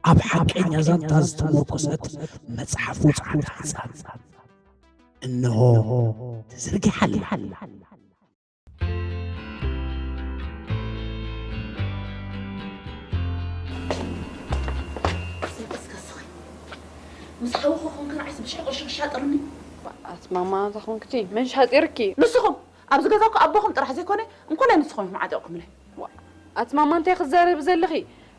ኣብ ሓቀኛ ዛንታ ዝተመርኮሰት መጽሓፍ ውጽዓት ህጻን እንሆ ተዘርጊሓ ኣላ። ምስ ሓውኺ ኮንካ ንዓይስ ብሽሕ ቅርሺ ክሻጥርኒ። ኣቲ ማማ ተኾንክቲ መን ሻጢርኪ? ንስኹም ኣብዚ ገዛ እኮ ኣቦኹም ጥራሕ ዘይኮነ እንኮላይ ንስኹም ኢኹም ዓጢቕኩምለይ። ኣቲ ማማ እንታይ ክትዛረቢ ዘለኺ?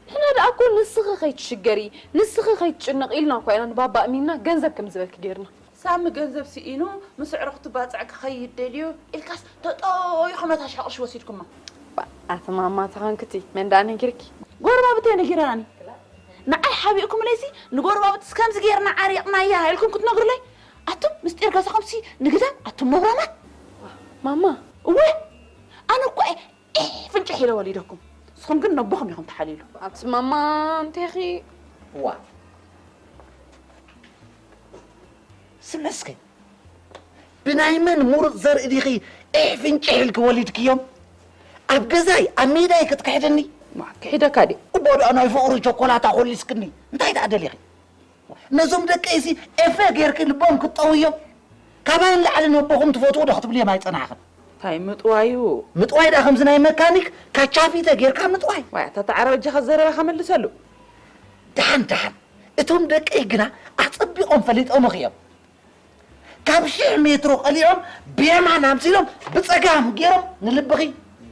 ንሕና ደኣ እኮ ንስኺ ከይትሽገሪ ንስኺ ከይትጭነቂ ኢልና እኳ ኢና ንባባ ኣእሚንና ገንዘብ ከም ዝበልኪ ገይርና። ሳሚ ገንዘብ ስኢኑ ምስ ኣዕሩኽቱ ባጽዕ ክኸይድ ደልዩ ኢልካስ ተጠይኹም ነታ ሽሕ ቅርሺ ወሲድኩማ። ኣቲ ማማ ተኾንክቲ መን ደኣ ነጊርኪ? ጎረባብተይ ነጊረናኒ። ንዓይ ሓቢእኩምለይሲ ንጎረባብትስ ከምዚ ጌርና ዓሪቕናያ ኢልኩም ክትነግሩለይ ኣቱም ምስጢር ገዛኹምሲ ንግዳም ኣቱም ነውራማት። ማማ እወ ኣነ እኮ እየ ኢሕ ፍንጭሕ ኢለ ወሊደኩም ንስኹም ግን ነቦኹም ኢኹም ተሓልይሉ። ኣቲ ማማ እንቴኺ እዋ ስመስገን ብናይ መን ሙሩፅ ዘርኢ ዲኺ ዒሕ ፍንጭሕ ኢልኪ ወሊድክዮም? ኣብ ገዛይ ኣብ ሜዳይ ክትክሕድኒ? ክሒደካ ድየ? እቦ ደኣ ናይ ፍቕሪ ቸኮላታ ኮሊስክኒ እንታይ ደኣ ደሊኺ? ነዞም ደቀይሲ ኤፈ ጌርኪ ልቦም ክትጠውዮም? ካባይ ንላዕሊ ነቦኹም ትፈትዉ ዶ ክትብልዮም ኣይጸናሕኽን? ታይ ምጥዋዩ? ምጥዋይ ደኣ ከምዚ ናይ መካኒክ ካቻፊተ ጌርካ ምጥዋይ። ዋይ ኣታ ተዓረ በጃኻ ዘረባኻ መልሰሉ። ደሓን ደሓን እቶም ደቀይ ግና ኣጸቢቖም ፈሊጦምኺ እዮም። ካብ ሽሕ ሜትሮ ቀሊዖም ብየማን ኣምሲሎም ብጸጋም ገይሮም ንልብኺ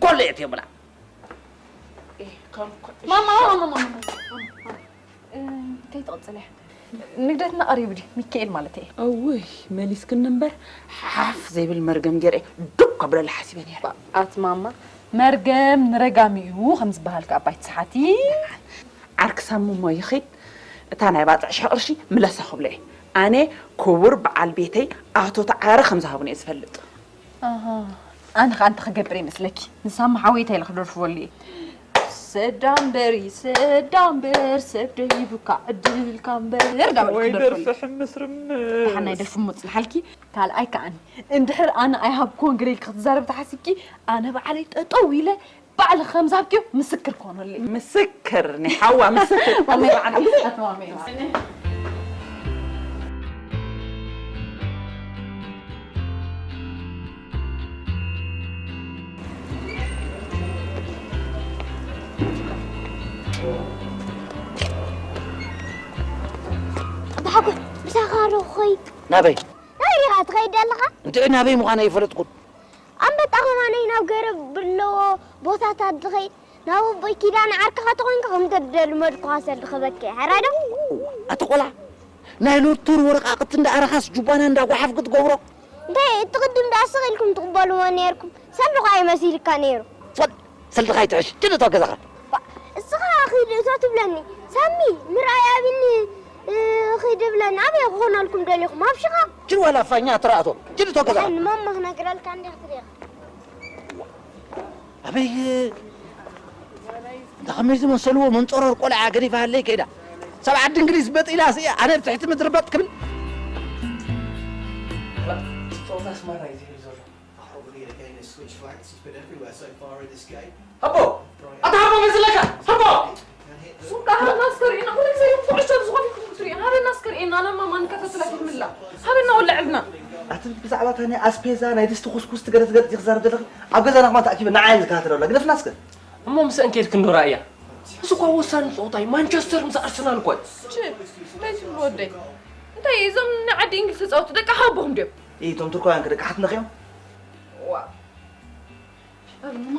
ኮሎ የእትዮምላ። ማማ ማማ ማማ እንታይ ትቕጽል እያ? ንግደትና ቀሪቡ ድዩ ሚካኤል ማለት እየ። እውይ መሊስክኒ እምበር ሓፍ ዘይብል መርገም ገይረ ዱብ ከብለላ ሓሲበ ነይረ። ኣቲ ማማ መርገም ንረጋሚኡ ከም ዝበሃል ከኣ ባይትስሓቲ። ዓርኪ ሳሚ እሞ ይኺድ እታ ናይ ባፅዕ ሽሕ ቅርሺ ምለሳ ክብሎ እየ ኣነ ክቡር በዓል ቤተይ ኣቶ ተዓረ ከም ዝሃቡኒ እየ ዝፈልጥ ኣሃ ኣነ ኸኣ እንታይ ክገብር እየ መስለኪ ንሳሚ ሓወይ እንታይ ኢለ ክደርፍወሉ እየ ሰዳ እምበር ሰዳ እምበር ሰብ ደይቡካ ዕድልካ እምበር ዳበልኩ ወይ ክደርፈሉ ደርፊ ሕምስርምስ ደሓን ናይ ደርፊ እሞ ፅንሓልኪ ካልኣይ ከኣኒ እንድሕር ኣነ ኣይሃብክዎን ገለ ኢልኪ ክትዛረቢ ተሓሲብኪ ኣነ ባዕለይ ጠጠው ኢለ ባዕልኺ ከም ዝሃብክዮ ምስክር ክኾነለይ። ምስክር ናይ ሓዋ ምስክር ማመይ ባዕላ ተማመይ። ኣባሓጎይ ምሳኻ ዶ ክኸይድ? ናበይ? ናበይ ኢኻ ትኸይድ ኣለኻ? እንድዒ ናበይ ምዃነይ ኣይፈለጥኩን። ኣንበጣ ከማነይ ናብ ገረብ ብለዎ ቦታታት ዝኸይድ ናብ ኣቦይ ኪዳነ ዓርክኻ ተኾይንካ ከም ገደል መድኩኻ ሰልዲ ክበኪ ሕራይ ዶ? ኣቲ ቆልዓ ናይ ሎቶር ወረቓቕቲ እንዳኣረኻስ ጁባና እንዳጓሓፍኪ ትገብሮ እንታይ እቲ ቅድም ደኣ ስቕ ኢልኩም ትቕበልዎ ነይርኩም ሰልዲ ኸኣ ይመሲልካ ነይሩ ፎል ሰልድኻ ይትሕሽ ኪድ እቶ ገዛኻ። እስኻ ኺድ እቶ ትብለኒ ሳሚ ምርኣይ ኣብኒ ኺድ እብለኒ ኣበይ ክኾነልኩም ደሊኹም ኣብ ሽቓ። ጅል ዋላ ፋኛ ትረኣቶ ጅል እቶ ገዛኻ። ንማማ ክነግረልካ እንዲ ክትሪኻ። ኣበይ እንዳ ኸመይ ዝመሰልዎ መንጸሮር ቆልዓ ገዲፋ ሃለይ ከይዳ ሰብ ዓዲ እንግሊዝ በጥ ኢላ ስኢያ ኣነ ኣብ ትሕቲ ምድሪ በጥ ክብል። ሃቦ ኣታ ሃቦ መዝለካ ሃቦ ሱቃ ሃበና እስከ ርኢና ኩሉ ግዜ እዮም ኩዕሾ ብዝኾነ ይኹን ክትሪኦ ሃበና እስከ ርኢና ኣነ ማማ ንከታተላ ፊልም ኣላ ሃበና ወላ ዕልና ኣቲ ብዛዕባ እታ ናይ ኣስፔዛ ናይ ድስቲ ኩስኩስ ትገለጽ ገለጽ ኢኺ ትዛረብ ዘለኺ ኣብ ገዛና ከማን ተኣኪበ ንዓይ እየ ዝከታተላ ግደፍና እስከ እሞ ምስአን ከይድኪ እንዶ ረኣያ እዚ እኳ ወሳኒ ፀወታ እዩ ማንቸስተር ምስ ኣርሰናል እኳ እዩ እንታይ ትብሉ ወደይ እንታይ እዞም ንዓዲ እንግሊዝ ተፃወቱ ደቂ ሓቦኹም ድዮም እቶም ቱርካውያን ከ ደቂ ሓትነኺ እዮም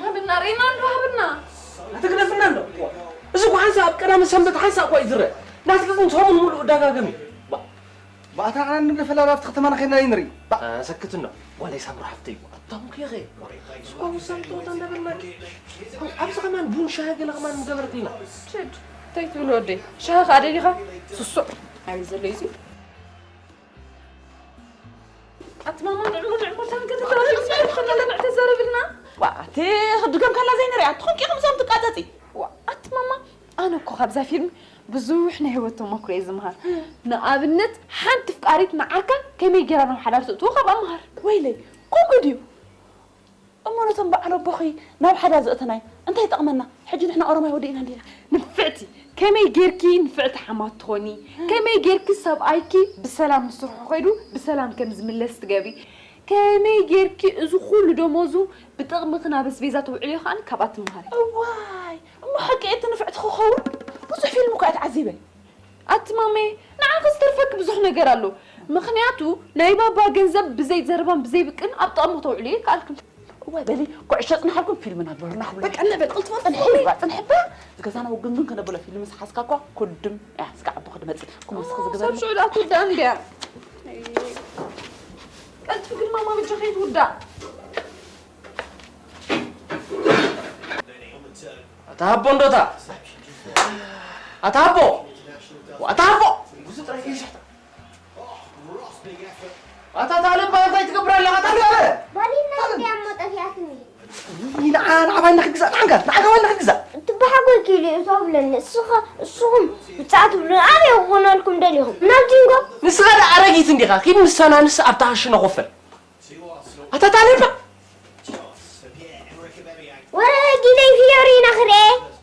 ሃብና ርኢና እንዶ ሃብና ኣትግደፍና እንዶ እዚ እኮ ሓንሳ ኣብ ቀዳሚ ሰንበት ሓንሳ እኳ እዩ ዝረአ ናትኪ ግን ሰሙን ሙሉእ እዳጋገም እዩ ባእታ ንዓና ንግደፈላ ኣብቲ ከተማና ከይድና ይንርኢ ሰክት እንዶ ጓለይ ሳምራ ሓፍተይ ኣታሙኪኸ ስኳ ውሳን ጦታ እንዳበልናኪ ኣብዚ ከማን ቡን ሻሂ ገለ ከማን ምገበረትልና ችድ እንታይ ትብል ወደይ ሻሂ ከዓ ደሊኻ ስሱዕ ኣበይ ዘሎ እዩ ኣቲ ማማ ንዕሙ ንዕሙ ተንከተተዘረብልና እቲ ክድገም ከላ ዘይንሪኣ ትኾንቂ ከምዞም ትቃፀፂ ኣቲ ማማ ኣነ እኮ ካብዛ ፊልም ብዙሕ ናይ ህይወት ተመክሮ እየ ዝምሃር ንኣብነት ሓንቲ ፍቃሪት ንዓካ ከመይ ገይራ ናብ ሓዳር ትእትዎ ካብኣ ምሃር ወይለይ ኮንጎ ድዩ እሞ ነቶም በዓል ኣቦኺ ናብ ሓዳር ዘእተናዮም እንታይ ይጠቕመና ሕጂ ንሕና ኦሮማይ ወዲእና እንዲና ንፍዕቲ ከመይ ጌርኪ ንፍዕቲ ሓማት ትኾኒ? ከመይ ጌርኪ ሰብኣይኪ ብሰላም ምስርሑ ኸይዱ ብሰላም ከም ዝምለስ ትገብሪ? ከመይ ጌርኪ እዚ ኩሉ ደሞዙ ብጥቕምኺ ናብ ኣስቤዛ ተውዕልዮ ከኣ ካብኣ ትምሃሪ። እዋይ፣ እሞ ሓቂ እቲ ንፍዕቲ ክኸውን ብዙሕ ፊልም እኮ እየ ተዓዚበ። ኣቲ ማሜ፣ ንዓኺ ዝተርፈኪ ብዙሕ ነገር ኣሎ። ምኽንያቱ ናይ ባባ ገንዘብ ብዘይ ዘረባን ብዘይ ብቅን ኣብ ጥቕሚ ክተውዕልዮ ይከኣልክን። እዋይ በሊ፣ ኩዕሾ ጽንሓልኩም ፊልም ናበሩና ክብሉ። በቃ ንበል፣ ቅልጥፍ፣ ቅልጥፍ። ጽንሒ እባ፣ ጽንሒ እባ። እዚ ገዛና ውግንግን ከነብሎ ፊልም ምስ ሓዝካ እኮ ኩድም እያ። እስከ ዓቦ ክድመጽእ። ኩምስ ክዝግበር። ሰብ ሽዑ ደኣ ትውዳእ እንድያ። ቀልጥፊ ግን ማማ በጃኺ ትውዳእ። ኣታ ኣቦ እንዶታ። ኣታ ኣቦ። ኣታ ኣቦ። ኣታ ታለባ እንታይ ትገብር ኣለኻ? ኣታ ታለ። ባሊና እንድያ እሞ ጠፊኣትኒ። ንዓ ንዓ ባይና ክግዛእ ንዓንካ ንዓ ባይና ክግዛእ። ትበሓጎ ኪሉ እዩ ተብለኒ። እስኻ እስኹም ብጻ ትብሉ ኣበይ ክኾነልኩም ደሊኹም? ናብ ጂንጎ። ንስኻ ደኣ ኣረጊት እንዲኻ። ኪድ ምስ ሰናንስ ኣብታ ክሽነ ኮፈል። ኣታ ታለባ። ወረ ጊለይ ፊዮሪና ክርኤ።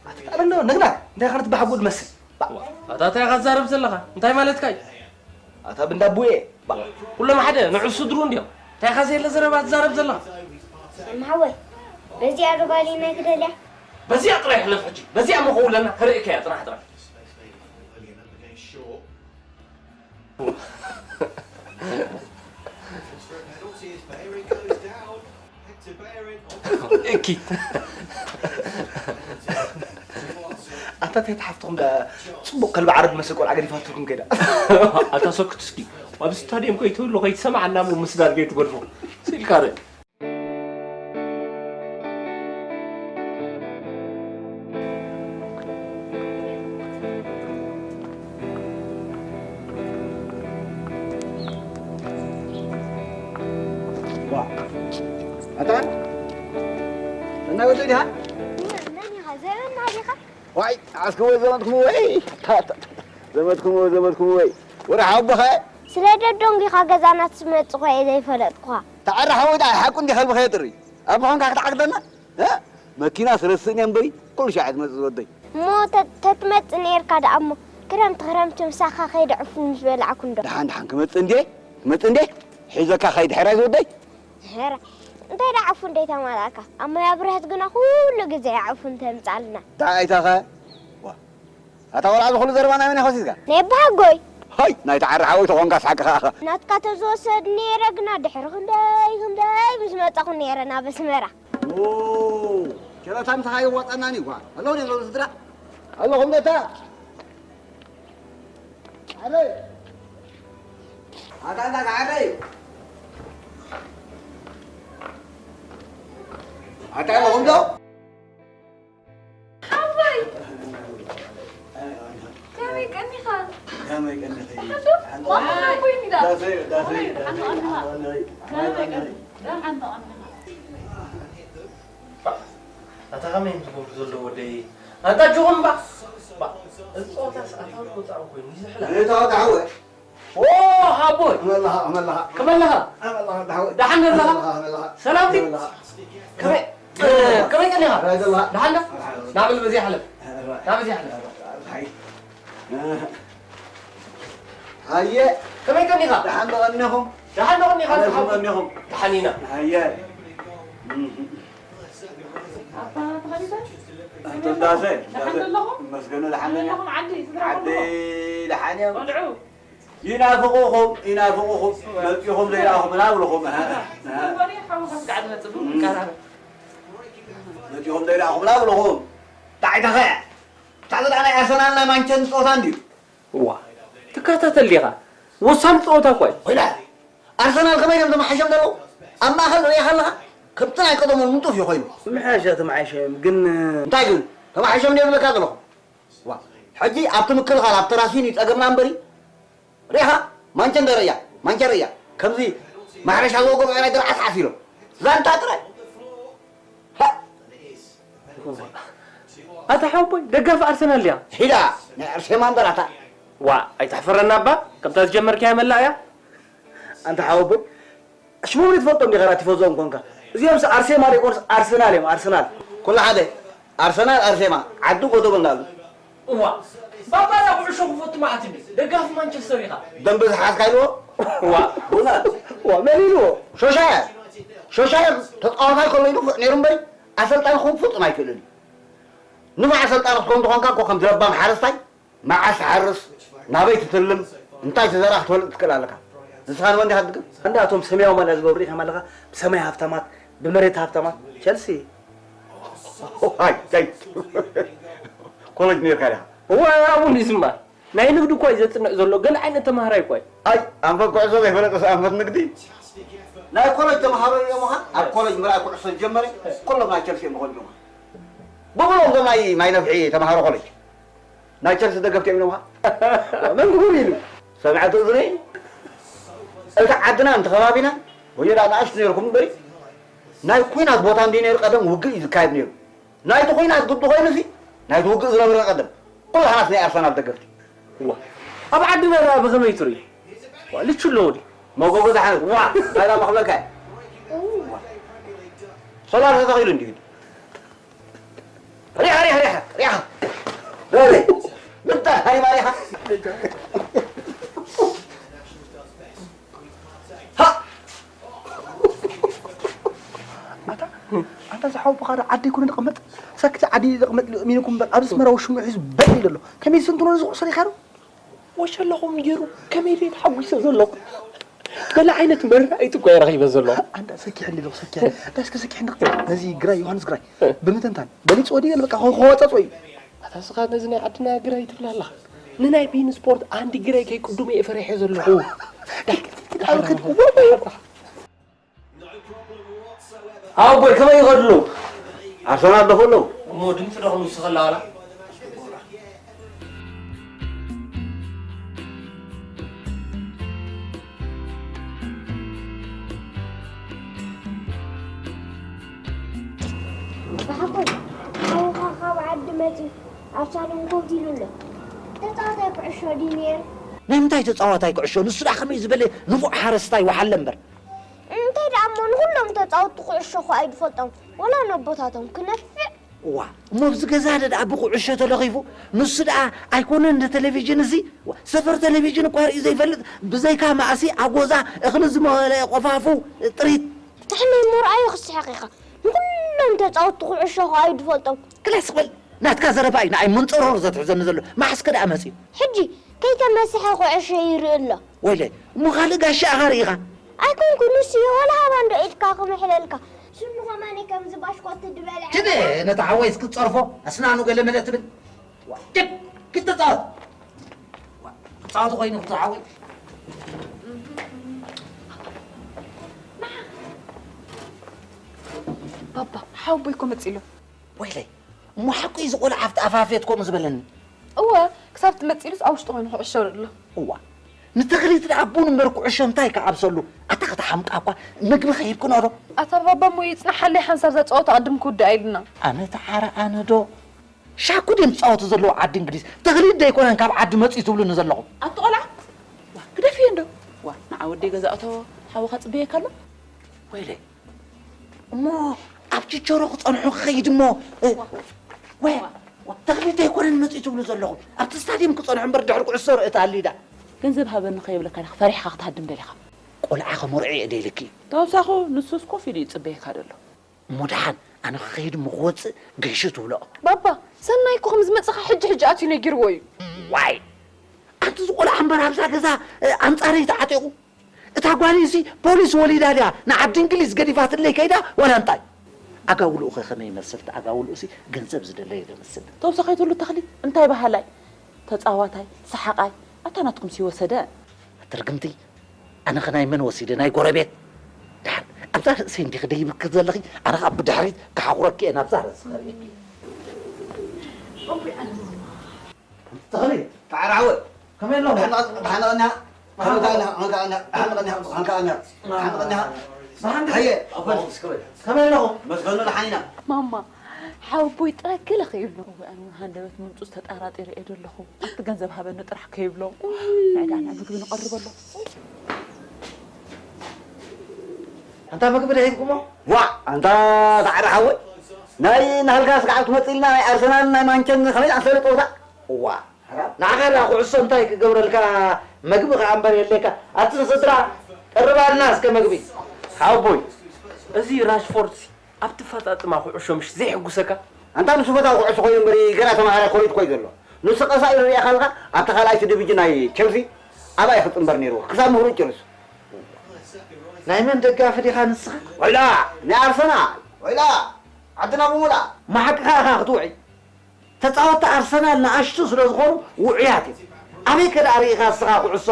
ኣታ ኣሎ ነግና እንታይ ኻነት በሓጎ ድመስል። ኣታ እንታይ ኢኻ ትዛረብ ዘለኻ? እንታይ ማለትካ እዩ? ኣታ ብንዳቡኤ። ኩሎም ሓደ ንዑ ስድሩ እንዲዮም። እንታይ ኢኻ ዘየለ ዘረባ ትዛረብ ዘለኻ? ማማሓወይ በዚኣ ዶ ባሊና ክደልያ? በዚኣ ጥራይ ሕለፍ ሕጂ። በዚኣ መኸውለና ክርእየካ እያ ጥራሕ ጥራሕ። እኪ ኣታ ተይትሓፍትኹም ዳ ጽቡቕ ከልቢ ዓረብ መስል ቆልዓ ገዲፋትኩም ከይዳ። ኣታ ሰክት እስኪ ኣብ ስታድየም ከይትህሉ ከይትሰማዓና እሞ ምስዳድ ከይትገድፎ ስኢልካ ርእ። ዋ ኣታ እና ወደ ዲሃ መን ኢኻ? ዘበና ዲኻ? ዋይ ኣስክዎ ዘመድኩም ወይ ዘመድኩም ዘመድኩም ወይ ወረ ሓቦኸ ስለ ደዶንጊኻ ገዛና ትመጽእ እኮ እየ ዘይፈለጥኩኻ። ተዓራሓ ወይ ደኣ ሓቁ እንዲ ከልብኸ የጥሪ ኣብ ምዃንካ ክትዓግደና እ? መኪና ስለ ስእን እየ እምበሪ ኩሉ ሻዕ ትመጽእ ዝወደይ። እሞ ተ- ተትመጽእ ነይርካ ደኣ እሞ ክረምቲ ክረምቲ ምሳኻ ከይደ ዕፉን ምስ በላዕኩ እንዶ። ደሓን ደሓን ክመጽእ እንዴ ክመጽእ እንዴ ሒዘካ ከይድ ሕራይ ዝወደይ። ሕራይ እንታይ ደኣ ዕፉን ደይተማላእካ ኣብ ሞያ ብርሀት ግና ኩሉ ግዜ እያ ዕፉን ተምጻልና። ደኣ ኣይታኸ ዋ ኣታ ቆልዓ ዝኹሉ ዘረባ ናይ መን ኢኻ ወሲድካ? ናይ ኣባሃጎይ። ሃይ ናይ ተዓራሓወይ ተኾንካ ስሓቂ ኸኣ። ናትካ ተዝወሰድ ነይረ ግና ድሕሪ ክንደይ ክንደይ ምስ መጻኹ ነይረ ናብ ኣስመራ። ኦ፣ ጨረታ ምሳኻ የዋጣናኒ እኳ። ኣለኹ ድዮም እዞም ስድራ? ኣለኹም ደታ? ዓረይ። ኣታ ኣታ ዓረይ። ኣታ ኣለኹም ዶ? ሓወይ! ከመይ ቀኒኻ? ከመይ ቀኒኺ? ደሓን ደሓን ማማ ሓወይ እንዳ። ዳሰይ፣ ዳሰይ፣ ሓወይ፣ ደሓን ዳሰይ፣ ተቐኒኻ? ደሓን ከመይ ተቐኒኻ? ቀኒኺ? ደሓን ተቐኒኻ? ኣታ ከመይ ትገብሩ ዘሎ ወደይ? ኣንታ ጅኹም ባ። ባ። እዚ ጸወታ ሰዓታዊ ወጻኢ ኮይኑ ይዝሕላ። እታ ወዲ ሓወይ። ኦ፣ ሓቦይ። ከመይ ኣለኻ፣ ከመይ ኣለኻ? ከመይ ኣለኻ? ከመይ ኣለኻ፣ ወዲ ሓወይ? ደሓን ኣለኻ? ከመይ ኣለኻ፣ ከመይ ኣለኻ? ሰላም ድዩ? ከመይ ኣለኻ? ከመይ፣ ከመይ ቀኒኻ? ራይ ዘለኻ? ደሓን ዶ? ናብል በዚ ሓለፍ። ራይ። ናብል በዚ ሓለፍ። ራይ። ሃየ። ከመይ ቀኒኻ? ደሓን ዶ ቀኒኹም? ደሓን ዶ ቀኒኻ? ከመይ ሓቦይ? ቀኒኹም? ደሓን ኢና። ሃየ። ኣታ ተኸዲተ? ኣቶ ዳሰ፣ ደሓን ዳሰ። ዘለኹም? መስገኑ ደሓን። ከመይ ኣለኹም ዓዲ? ስድራ ዓዲ ኣለኹም? ደሓን እዮም። ቆልዑ? ይናፍቑኹም፣ ይናፍቑኹም። መጺኹም ዘይረኣኹምና ብልኹም። ኣሃ፣ ኣሃ። ወሬ ሓውኻ ስጋዕ ዝመጽእ እም። ምንቀራረብ። መጺኹም ዘይረኣኹምና ብልኹም። እንታይ ተኸ? እንታይ ደኣ ናይ ኣርሰናል ናይ ማንቸስተር ጸወታ እንድዩ? እዋ፣ ትከታተል ዲኻ? ወሳኒ ጸወታ እኮ እዩ። ኮይና፣ ኣርሰናል ከመይ እዮም ተመሓይሾም ዘለዉ? ኣብ ማእከል ርኢኻ ኣለኻ? ከምቲ ናይ ቀደሞም ንጡፍ እዩ ኮይኑ። ምሕያሻ ተመሓይሾም እዮም፣ ግን እንታይ ግን? ተመሓይሾም ድዮም ዝብለካ ዘለኹ? ዋ፣ ሕጂ ኣብቲ ምክልኻል፣ ኣብ ተራሲን እዩ ጸገምና እምበሪ። ርኢኻ? ማንቸንደር እያ፣ ማንቸር እያ። ከምዚ ማሕረሻ ዝወገኑ ናይ ድርዓት ዓሲሎም። ዛንታ ጥራይ። ሃ! ኣታ ሓወቦይ፣ ደጋፊ ኣርሰናል ድያ? ሒዳ፣ ናይ ኣርሴማ እምበር ኣታ። ዋ፣ ኣይተሕፈረና እባ፣ ከምታ ዝጀመርካያ መላእ እያ። ኣንታ ሓወቦይ፣ ሽሞም ትፈልጦም ዲኻ፣ ቲፎዞኦም ኮንካ? እዚኦምስ ኣርሴማ ዘይኮኑስ ኣርሰናል እዮም፣ ኣርሰናል። ኩሉ ሓደ፣ ኣርሰናል፣ ኣርሴማ፣ ዓዲ ጎደቦ እንዳሉ። እዋ፣ ባባ ኩዕሾ ክፈቱ መዓት እንዲ ደጋፊ ማንቸስተር ኢኻ። ደንበ ዝሓዝካ ኢልዎ። ዋ፣ ዋ፣ መን ኢልዎ? ሾሻየ። ሾሻየ ተጻዋታይ ከሎ ይንፉዕ ነይሩ እምበይ፣ ኣሰልጣኒ ክኸውን ፍጹም ኣይክእልን እዩ። ንፉዕ ኣሰልጣኒ ክትከውን ተኾንካ እኮ ከም ዝለባም ሓረስታይ፣ መዓስ ትሓርስ፣ ናበይ ትትልም፣ እንታይ ትዘርኣ ክትፈልጥ ትክእል ኣለካ። ንስኻ ንወንዲ ሃትግም? እንዳ እቶም ሰማያዊ ማልያ ዝገብሩ ርኢኻም ኣለኻ? ብሰማይ ሃብታማት፣ ብመሬት ሃብታማት። ቸልሲ። ኣይ፣ ኣይ። ኮሌጅ ነርካ ዲኻ? እወ፣ ኣብኡ እንድዩ ዝማር። ናይ ንግዲ እኳ እዩ ዘጽንዕ ዘሎ፣ ገለ ዓይነት ተማሃራይ እኳ እዩ። ኣይ፣ ኣንፈት ኩዕሶ ዘይፈለጠስ ኣንፈት ንግዲ? ናይ ኮሌጅ ተምሃሮ እዮም ኸዓ፣ ኣብ ኮሌጅ ምርኣይ ኩዕሶ ዝጀመረ፣ ኩሎም ናይ ቸልሲ እዮም ዝኾኑ እዮም። ብሙሉኦም እዞም ናይ ማይ ነፍሒ ተምሃሮ ኮሌጅ፣ ናይ ቸልሲ ደገፍቲ እዮም ኢሎም ኸዓ። መን ክቡር ኢሉ? ሰምዐ ትእዝነይ? እቲ ዓድና፣ እቲ ከባቢና፣ ወዮ ደኣ ንኣሽቱ ነይርኩም እምበሪ፣ ናይ ኲናት ቦታ እንድዩ ነይሩ፣ ቀደም ውግእ እዩ ዝካየድ ነይሩ። ናይቲ ኲናት ግዲ ኮይኑሲ፣ ናይቲ ውግእ ዝነብረ ቀደም። ኩላህናስ ናይ ኣርሰናል ደገፍቲ። ዋ፣ ኣብ ዓድና ደኣ ብኸመይ ትርኢ? ዋ፣ ልቹ ኣለዎ ድዩ? መጎጎ ደሓን። ዋ፣ እንታይ ደኣ መኽበልካ? ሶላር ተተኺሉ እንድዩ። ሪሓ፣ ሪሓ፣ ሪሓ፣ ሪሓ። በለ። ምታ፣ ሃይ ማሪኻ። ሃ! ኣታ፣ ኣታ ዝሓወቦኻ ዶ ዓዲ ይኩን ዝቕመጥ? ሳክቲ ዓዲ ዝቕመጥ ኢሉ እሚኑኩም እምበር፣ ኣብዚ ኣስመራ ውሽሙ ሒዙ በል ኢሉ ኣሎ። ከመይ ዝስንትኖ እዚ ቁርሲ ሪኻ ዶ? ወሸለኹም ገይሩ ከመይ ድየ ተሓጒሰ ዘለኹ? ገለ ዓይነት መረኣይት እኮ እየ ረኺበ ዘለኹ። ኣንዳ ሰኪሕ እንዲ ኣለኹ፣ ሰኪሕ። ኣንዳ እስከ ሰኪሕ እንዲ። ነዚ ግራይ፣ ዮሃንስ ግራይ፣ ብምትንታን በሊጽዎ ድዩ? በቃ፣ ከ-፣ ከዋጻጽዎ እዩ። ኣታ እስኻ ነዚ ናይ ዓድና ግራይ ትብል ኣለኻ። ንናይ ቢን ስፖርት ኣንዲ ግራይ ከይቅድሞ እየ ፈሪሐ ዘለኹ። ዳይ፣ ዳይ፣ ዳይ፣ ሓቦይ፣ ከመይ ይኸዱ ኣለዉ? ኣርሰናል ደኹ ኣለዉ። እሞ ድምፂ ዶ ክንውስኸላ ዋላ? ብሓቆይ ሓውኻ ካብ ዓዲ መፂኡ ኣብ ሳሎን ኮፍ ኢሉ ኣሎ። ተፃዋታይ ኩዕሾ ድዩ ነይሩ? ናይ ምንታይ ተፃዋታይ ኩዕሾ? ንሱ ደኣ ከመይ ዝበለ ንፉዕ ሓረስታይ ወሓለ እምበር። እንታይ ደኣ እሞ ንኹሎም ተጻወትቲ ኩዕሾ እኮ ኣይድፈልጦም፣ ወላ ነቦታቶም ክነፍዕ። እዋ፣ እሞ ኣብዚ ገዛ ደኣ ብኩዕሾ ተለኺፉ፣ ንሱ ደኣ ኣይኮነን እንደ ቴሌቪዥን እዚ፣ ዋ፣ ሰፈር ቴሌቪዥን እኳ ርእዩ ዘይፈልጥ፣ ብዘይካ ማእሲ ኣጎዛ እኽሊ ዝመኸለ ቆፋፉ ጥሪት። ጥሕነይ እሞ ረኣዮ ክስሕቕ ኢኻ። ንኹሎም ተጻወትቲ ኩዕሾ እኮ ኣይድፈልጦም። ክላስ በል፣ ናትካ ዘረባ እዩ ንኣይ መንጸሮር ዘትሕዘኒ ዘሎ። መዓስከ ደኣ መጺኡ? ሕጂ ከይተመሰሐ ኩዕሾ ይርኢ ኣሎ። ወይለይ፣ እሞ ካልእ ጋሻ ኢኻ ርኢኻ? ኣይኮንኩ፣ ንሱ እዩ፣ ወላ ሃባ እንዶ ኢድካ ክምሕለልካ። ስኑ ኸማኒ ከምዚ ባሽኮቲ ዝበልዐ። ትደ፣ ነታ ሓወይስ ክትጸርፎ፣ ኣስናኑ ገለ መለ ትብል። ዋ፣ ድብ፣ ክትጻወት። ዋ፣ ክትጻወት ኮይኑ ክትሓወይ። ባባ፣ ሓወቦይ እኮ መጺኡ ኣሎ። ወይለይ፣ እሞ ሓቁ እዩ፣ እዚ ቆልዓ ኣብቲ ኣፋፌት ከምኡ ዝበለኒ። እወ፣ ክሳብ ትመጽእ ኢሉስ ኣብ ውሽጢ ኮይኑ ክዕሾ ኣሎ። እዋ፣ ንተኽሊት ደኣ ቡን እምበር ኩዕሾ እንታይ ክዓብሰሉ? ኣታ ከተሓምቃ እኳ፣ ምግቢ ከይብክኖ ዶ? ኣታ ባባ እሞ ይጽናሓለይ፣ ሓንሳብ እዛ ጸወታ ቅድም ክውዳእ ኢልና። ኣነ ተዓረ ኣነ ዶ? ሻኩ ድዮም ዝጻወቱ ዘለዉ ዓዲ እንግሊዝ? ተኽሊት ዶ ኣይኮነን ካብ ዓዲ መጺኡ ትብሉኒ ዘለኹም? ኣቲ ቆልዓ፣ ዋ፣ ግደፍዮ እንዶ። ዋ፣ ንዓ ወደይ ገዛ እቶ፣ ሓውኻ ጽበየካ ኣሎ። ወይለይ፣ እሞ ኣብ ችቸሮ ክጸንሑ ክኸይድ እሞ፣ እ፣ ዋ፣ ወ-፣ ዋ፣ ዋ። ተኽሊት ኣይኮነን መጺኡ ትብሉ ዘለኹም። ኣብቲ ስታድየም ክጸንሑ እምበር ድሕሪ ኩዕሶ ርእታ ኣሊዳ። ገንዘብ ሃበኒ ከይብለካ ዲኻ ፈሪሕካ ክትሃድም ደሊኻ? ቆልዓ ከመርዖ እየ ደልየኪ። ተወሳኹ ንሱስ ኮፍ ኢሉ እዩ ዝጽበየካ ዘሎ። እሞ ደሓን ኣነ ክኸይድ እሞ ክወጽእ ገይሹ ትብልኦ። ባባ፣ ሰናይ እኮ ከም ዝመጽኻ ሕጂ ሕጂ ኣትዩ ነጊርዎ እዩ። ዋይ! ኣንቲ ዝቆልዓ እምበር ኣብዛ ገዛ፣ እ፣ ኣንጻረይ ተዓጢቑ። እታ ጓለይሲ ፖሊስ ወሊዳ ድያ ንዓዲ እንግሊዝ ገዲፋትለይ ከይዳ ዋላ እንታይ? ኣጋውልኡ ኸ ከመይ ይመስል? እቲ ኣጋውልኡሲ ገንዘብ ዝደለየ ዶ ይመስል? ተውሳኺ ትብሉ ተኽሊት እንታይ በሃላይ? ተጻዋታይ፣ ሰሓቓይ፣ ኣታ ናትኩምሲ ወሰደ። ኣቲ ርግምቲ፣ ኣነ ኸ ናይ መን ወሲደ? ናይ ጎረቤት? ደሓን ኣብዛ ርእሰይ እንዲኺ ደይብኪ ዘለኺ፣ ኣነ ኸኣ ብድሕሪት ክሓኹረኪ እየ ናብዛ ርእሲ ኸርእየኪ። ተኽሊ፣ ተዓራወ። ከመይ ኣለኹም? ደሓን፣ ደሓን፣ ደሓን፣ ደሓን፣ ደሓን፣ ደሓን፣ ደሓን፣ ደሓን፣ ደሓን፣ ደሓን፣ ደሓን። ደሓን፣ ደሓን። ሃየ፣ ኣቦ፣ ከመይ ኣለኹም? መስገኑ ደሓን ኢና። ማማ፣ ሓወቦይ ጥረ ገለ ከይብሎ። እወ፣ ኣነ እውን ሃንደበት ምምጹስ ተጠራጢረ እየ ዘለኹ። ኣብቲ ገንዘብ ሃበኒ ጥራሕ ከይብሎ። ናይ ዳና ምግቢ ንቐርበሎ። ኣንታ ምግቢ ደሂብኩሞ? ዋ፣ ኣንታ ጻዕዳ ሓወይ። ናይ ናህልካ ስጋዕ ትመጽእ ኢልና ናይ ኣርሰናል ናይ ማንቸን ከመይ ዝኣመሰለ ጸወታ? ዋ። ንዓኻ ደኣ ኩዕሶ እንታይ ክገብረልካ? መግቢ ከኣ እምበር የድልየካ። ኣቲ ንስድራ ቀርባልና እስከ መግቢ። ሓወቦይ፣ እዚ ራሽፎርድሲ ኣብቲ ኣፈጻጽማ ኩዕሾ ምሽ ዘይሕጉሰካ? ኣንታ ንሱ ፈታዊ ኩዕሶ ኮይኑ እምበር ገና ተመሃራይ ኮሌጅ እኮ እዩ ዘሎ። ንሱ ቀሳኢ ርኢኻ ኣለኻ ኣብታ ካልኣይቲ ዲቪጅን ናይ ቸልሲ ኣብኣ እዩ ክጽንበር ነይርዎ ክሳብ ምሁሩ ጭርስ። ናይ መን ደጋፊ ዲኻ ንስኻ? ወይላ ናይ ኣርሰናል ወይላ ዓድና ብምሉኣ። እሞ ሓቅኻ ኢኻ ክትውዒ። ተጻወትቲ ኣርሰናል ንኣሽቱ ስለ ዝኾኑ ውዑያት እዮም። ኣበይ ከ ደኣ ርኢኻ እስኻ ኩዕሶ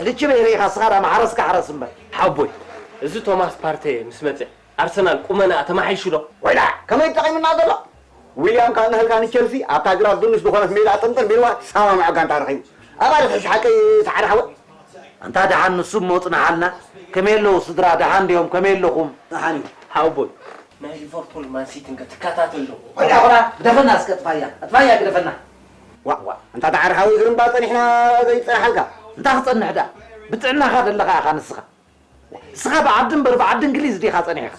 ልችበይ ርኢኻ እስኻ ደኣ ማሕረስካ ሕረስ እምበር። ሓቦይ እዚ ቶማስ ፓርቴ ምስ መጸ ኣርሰናል ቁመናኣ ተማሓይሹ ዶ? ወይላ ከመይ ተጠቒሙና ዘሎ? ዊልያም ካብ ንህልካ ንቸልሲ ኣብታ ግራብ ድንሽ ዝኾነት ሜዳ ጥምጥም ቢልዋ ሰማምዖ ጋንታ ረኺቡ። ኣባሪ ሕሽ ሓቂ ሰዓሪ ሓወይ። ኣንታ ደሓን ንሱ እሞ ጽንሓልና። ከመይ ኣለዉ ስድራ ደሓን ድዮም ከመይ ኣለኹም? ደሓን እዩ። ሓወቦይ ናይ ሊቨርፑል ማን ሲቲን ከ ትከታተል ዶ? ወላ ወላ ግደፈና እስከ ኣጥፋያ ኣጥፋያ ግደፈና። ዋእ ዋእ ኣንታ ደሓር ሓወይ ግርምባ ጸኒሕና ዘይጸንሓልካ። እንታይ ክጸንሕ ደኣ ብጥዕናኻ ዘለኻ ኢኻ ንስኻ። ንስኻ ብዓዲ እምበር ብዓዲ እንግሊዝ ዲኻ ጸኒሕኻ?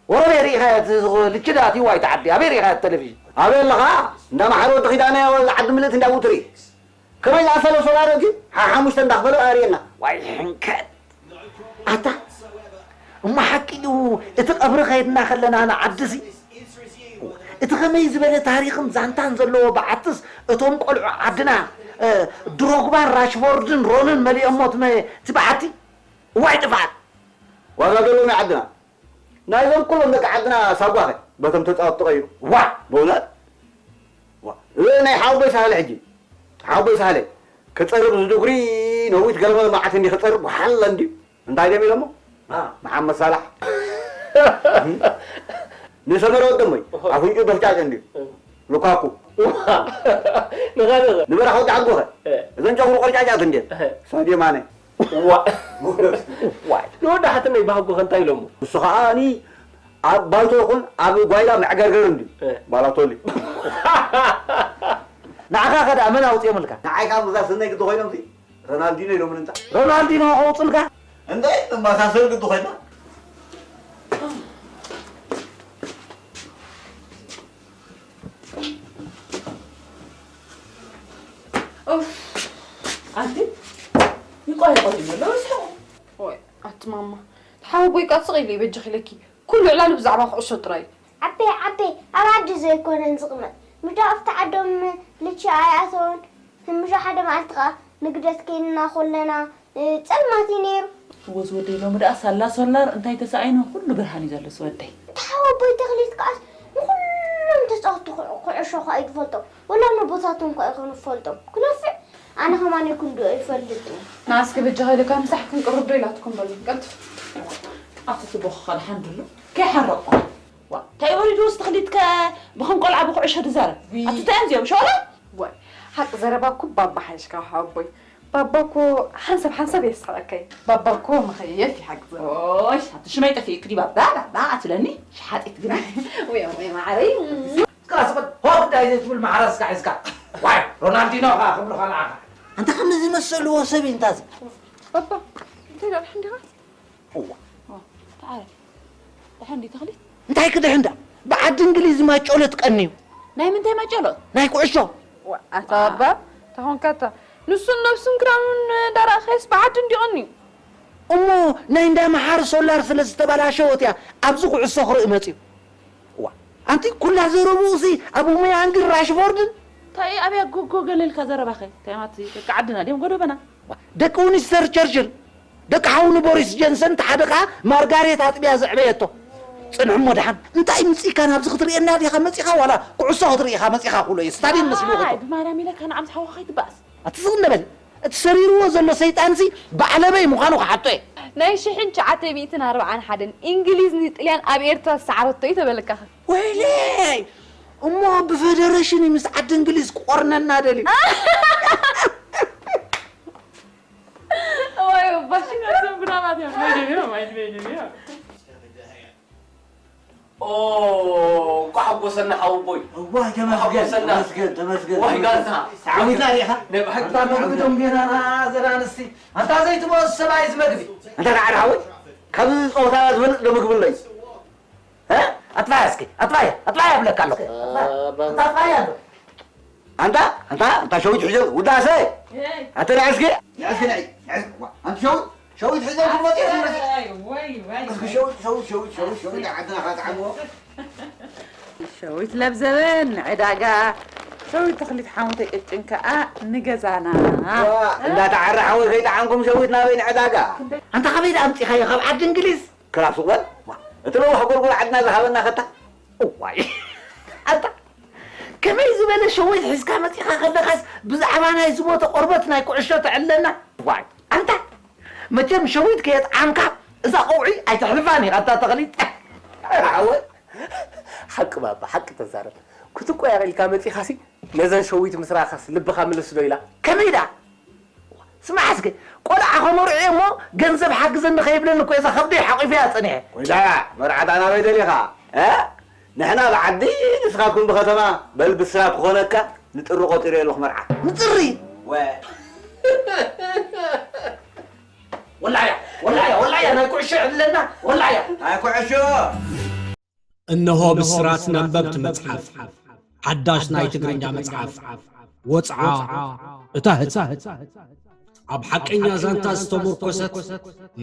ወረበይ ርኢኻያ እቲ ልችዳ ኣትይዋ ኣይትዓዲ ኣበይ ርኢኻያ እቲ ቴሌቪዥን? ኣበይ ኣለኻ? እንዳ መሓሪ ወዲ ኪዳነ ዓዲ ምልእቲ እንዳ ትርኢ። ከመይ ዝኣሰለ ሶላር እቲ ሓሓሙሽተ እንዳኽፈለ ኣርእየና። ዋይ ሕንከት ኣታ እሞ ሓቂ እዩ እቲ ቀብሪ ከይድና ከለና ንዓድሲ እቲ ከመይ ዝበለ ታሪኽን ዛንታን ዘለዎ በዓትስ እቶም ቆልዑ ዓድና ድሮግባን ራሽፎርድን ሮንን መሊኦሞ እቲ በዓቲ እዋይ ጥፍኣት ዋጋ ዘለዎም ዓድና ናይዞም ኩሎም ደቂ ዓድና ሳጓኸ በቶም ተፃወቲ ተቐይሩ። ዋእ! በእውነት? ዋ! እዚ ናይ ሓወቦይ ሳህለ ሕጂ። ሓወቦይ ሳህለ ክፀርብ ዝድጉሪ ነዊት ገለመለ መዓት እንዲ ክፀርብ ወሓለ እንዲ እንታይ ደም ኢሎሞ? መሓመድ ሳላሕ ንሰመረ ወደሞይ ኣፍንጩ በፍጫጭ እንዲ ሉካኩ ንበረኻ ወዲ ዓድጎኸ እዘን ጨጉሩ ቆርጫጫት እንዲ ሳድዮ ማነ ንወዳሓትነይ ባህጎ ከ እንታይ ኢሎሞ? ንሱ ኸዓ ኣብ ባይቶ ይኹን ኣብ ጓይላ መዕገርገር እንድዩ ባላቶሊ። ንዓኻ ከ ደኣ መን ኣውፂኦምልካ? ንዓይ ከዓ ምዛ ሰናይ ግዲ ኮይኖም ሮናልዲኖ ኢሎምኒ እንታ። ሮናልዲኖ ከውፅልካ? እንተ መመሳሰል ግዲ ኮይና። ኡፍ ኣንቲ ይቆይ ቆይ ዘሎ ስሕቁ። ኦይ ኣቲ ማማ ሓወቦይ ቃ ስቕ ኢለ ይበጅኺ ኢለኪ ኩሉ ዕላሉ ብዛዕባ ኩዕሾ ጥራይ። ዓቤ ዓቤ ኣብ ዓዲ ዘይኮነን ዝቕመጥ ምሽ ዶ ኣብቲ ዓዶም ልቺ ኣይኣተወን ምሽ ዶ ሓደ መዓልቲ ከኣ ንግደት ኬንና ኮለና ጸልማት እዩ ነይሩ። እወ ዝወደይ ሎሚ ደኣ ሳላ ሶላር እንታይ ተሳኢኑ ኩሉ ብርሃን እዩ ዘሎ ዝወደይ። እቲ ሓወቦይ ተኽሊት ከኣስ ንኹሎም ተጻወትቲ ኩዕ- ኩዕሾ ከኣ እዩ ዝፈልጦም ወላ ነቦታቶም ከኣ ይኹን ይፈልጦም ክነፍዕ ኣነ ከማን ይኩን ዶ ይፈልጥ እዩ። ንኣስኪ በጃኻ ኢለ ካብ ምሳሕ ክንቅርብ ዶ ኢላትኩም በሉ ቀልጥፍ። ኣብቲ ትቦ ክኸልሓን ድሉ ከይሓረቕኩ። ዋ እንታይ ወሪድዎስ ተኽሊት ከ ብኸም ቆልዓ ብኩዕሾ ድዛረብ። ኣቱታ እዮም እዚኦም ሸወላ። ዋይ ሓቂ ዘረባ እኮ ባባ ሓይሽ ካብ ሓወቦይ ባባ እኮ ሓንሳብ ሓንሳብ የስሕቐካ እዩ ባባ እኮ መኸየፍ ይሓግዘ ኦሽ ኣቲ ሽመይ ጠፊእክ ድዩ ባባ ባባ ኣትብለኒ ሸሓጢት ግና ወይ ወይ ማዓረይ እስካ ስቅጥ ሆ ጉዳይ ዘይትብል ማዕረ እስካ ሒዝካ ዋይ ሮናልዲኖ ከኣ ክብልካ ንዓኻ ኣንታ ከምዚ ዝመሰልዎ ሰብ እዩ እንታዚ ባባ እንታይ ዳርሕ እንዲኻ እዋ ተዓረፍ ደሓን ድዩ ተኽሊት እንታይ ክድሕን ዳ ብዓዲ እንግሊዝ ማጨሎት ቀንዩ ናይ ምንታይ ማጨሎት ናይ ኩዕሾ ኣታ ኣባ ተኾንካታ ንሱን ነብሱን ክዳኑን እንዳረኣኻዮስ ብዓዲ እንዲቐንዩ እሞ ናይ እንዳ መሓሪ ሶላር ስለ ዝተበላሸወት እያ ኣብዚ ኩዕሶ ክርኢ መፅዩ እዋ ኣንቲ ኩላ ዘረብኡሲ ኣቡመያንግን ራሽፎርድን እንታይ ኣብያ ጎጎ ገለ ኢልካ ዘረባኸ እንታይ ማት ደቂ ዓድና ድዮም ጎደበና ደቂ ዊንስተር ቸርችል ደቂ ሓውኒ ቦሪስ ጀንሰን እቲ ሓደ ከኣ ማርጋሬት ኣጥብያ ዘዕበየቶ ጽንሕሞ ደሓን እንታይ ምጺእካ ናብዚ ክትርእየና ዲኻ መጺኻ ዋላ ኩዕሶ ክትርኢ ኢኻ መጺኻ ክብሎ እየ ስታድየም መስልዎ ከቶ ብማርያም ኢለካ ንዓምስ ሓውኻ ከይትበኣስ ኣቲ ስቕ እንደ በል እቲ ሰሪርዎ ዘሎ ሰይጣንሲ በዓለበይ ምዃኑ ክሓቶ እየ ናይ ሽሕን ትሽዓተ ሚእትን ኣርብዓን ሓደን ኢንግሊዝ ንጥልያን ኣብ ኤርትራ ዝሰዓረቶ እዩ ተበለካኸ ወይለይ እሞ ብፈደረሽን ምስ ዓዲ እንግሊዝ ክቆርነና ደልዩ እዋይ ባሽ እዞም ጉዳማት እዮም ናይ ገቢሮም ኣይትበይን እዮም ኦ እንኳ ሓጎሰና ሓወቦይ እዋይ ተመስገን ተመስገን ተመስገን ዋይ ጋንታ ዓዊትና ሪኢኻ ናይ ብሓቂ ኣንታ መግቢ ደንጉየናና ዘላ ኣንስቲ ኣንታ ዘይትመስ ሰብኣይ እዚ መግቢ ኣንታ ንዓድ ሓወይ ካብዚ ፀወታ ዝበልፅ ዶ ምግቢ ኣሎ እዩ ኣጥፋያ እስኪ ኣጥፋያ ኣጥፋያ እብለካ ኣለኹ ኣጥፋያ ኣሎ ኣንታ ኣንታ ኣንታ ሸዊት ሕዘ ውዳሰ ኣተ ንዕስኪ ንዕስኪ ንዕስኪ ኣንቲ ሸዊት ሸዊት ሕዘ ክመጽእ ይመስል። እስኪ ሸዊት ሸዊት ሸዊት ሸዊት ሸዊት ዓድና ካትዓምዎ። ሸዊት ለብዘበን ንዕዳጋ፣ ሸዊት ተኽሊት ሓሙተይ ቅጭን ከኣ ንገዛና። እንዳተዓረ ሓወይ ከይጠዓምኩም ሸዊት ናበይ ንዕዳጋ? ኣንታ ካበይ ደኣ ኣምጺኻዮ ካብ ዓዲ እንግሊዝ? ክራሱ በል እቲ ነዋሕ ጎርጎር ዓድና ዝሃበና ከታ። እዋይ ኣንታ ከመይ ዝበለ ሸዊት ሒዝካ መጺኻ ከለኻስ ብዛዕባ ናይ ዝሞተ ቆርበት ናይ ኩዕሾ ተዕለና። ዋይ ኣንታ መቸም ሸዊት ከየጥዓምካ እዛ ቀውዒ ኣይተሕልፋን ኢኻ ኣታ ተኽሊት። ሓወይ ሓቂ ባባ ሓቂ ተዛረብ ክትቆያር ኢልካ መጺኻሲ ነዘን ሸዊት ምስ ረኣኻስ ልብኻ ምልስ ዶ ኢላ ከመይ ደኣ ስማዕ እስከ ቆልዓ ከመርዑ እየ እሞ ገንዘብ ሓግዘኒ ከይብለኒ እኮ እዛ ከብደይ ሓቂፈያ ፀኒሐ። ኮይዳ መርዓት ኣናበይ ደሊኻ እ ንሕና ብዓዲ ንስኻትኩም ብኸተማ በል ብስራ ክኾነካ ንጥሪ ቆጢረ ኣለኹ መርዓ። ንጥሪ ወ ወላያ ወላያ ወላያ ናይ ኩዕሾ ይዕብለና ወላያ ናይ ኩዕሾ እነሆ ብስራት ነበብቲ መጽሓፍ፣ ሓዳሽ ናይ ትግርኛ መጽሓፍ፣ ወጽዓ እታ ህጻን። ኣብ ሓቀኛ ዛንታ ዝተሞርኮሰት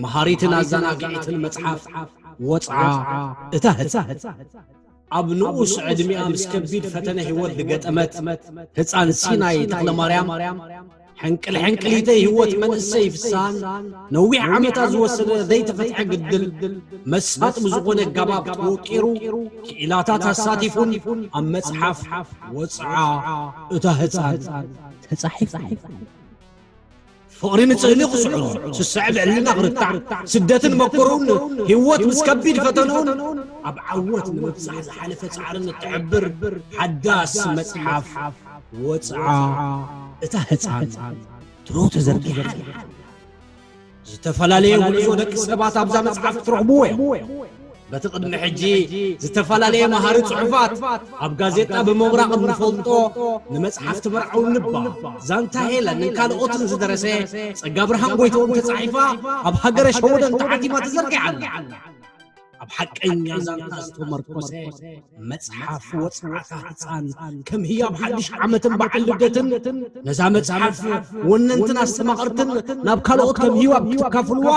መሃሪትን ኣዘናጊዒትን መጽሓፍ፣ ወጽዓ እታ ህጻን። ኣብ ንኡስ ዕድሚኣ ምስ ከቢድ ፈተነ ህይወት ዝገጠመት ህጻን ሲናይ ተኽለማርያም፣ ሕንቅል ሕንቅሊተይ ህይወት መንእሰይ ፍስሃን ነዊሕ ዓመታት ዝወሰደ ዘይተፈትሐ ግድል መሳጢ ብዝኾነ ኣገባብ ተወቂሩ ክኢላታት ኣሳቲፉን ኣብ መጽሓፍ ወጽዓ እታ ህጻን ተጻሒፉ። ፍቕሪ ንጽህሊ ክስዕሩ፣ ስስዐ ብዕልና ክርታዕ፣ ስደትን መከርኡን ህይወት ምስ ከቢድ ፈተንኡን ኣብ ዓወት ንምብጻሕ ዝሓለፈ ጻዕርን እትሕብር ሓዳስ መጽሓፍ ወጽዓ እታ ህጻን ድሮ ተዘርጊሓ ኣላ። ዝተፈላለየ ጉዕዞ ደቂ ሰባት ኣብዛ መጽሓፍ ክትረኽብዎ እዮም። በቲ ቅድሚ ሕጂ ዝተፈላለየ መሃሪ ጽሑፋት ኣብ ጋዜጣ ብምብራቕ እንፈልጦ ንመጽሓፍ ትምርዓው ንባ ዛንታ ሄለን ንካልኦትን ዝደረሰ ጸጋብርሃን ጎይትኦም ተጻሒፋ ኣብ ሃገረ ሸወደን ተዓቲማ ተዘርጊሓ ኣላ። ኣብ ሓቀኛ ዛንታ ዝተመርኮሰ መጽሓፍ ወጽዓታ ህጻን ከም ህያብ ሓድሽ ዓመትን በዓል ልደትን ነዛ መጽሓፍ ወነንትን ኣስተማቐርትን ናብ ካልኦት ከም ህያብ ክትካፍልዋ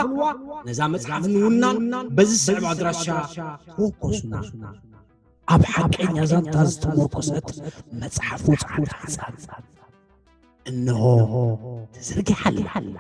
ነዛ መጽሓፍ ንውናን በዚ ዝስዕብ ኣድራሻ ተወከሱና። ኣብ ሓቀኛ ዛንታ ዝተመርኮሰት መጽሓፍ ወጽዓታ ህጻን እንሆ ተዘርጊሓ ኣላ።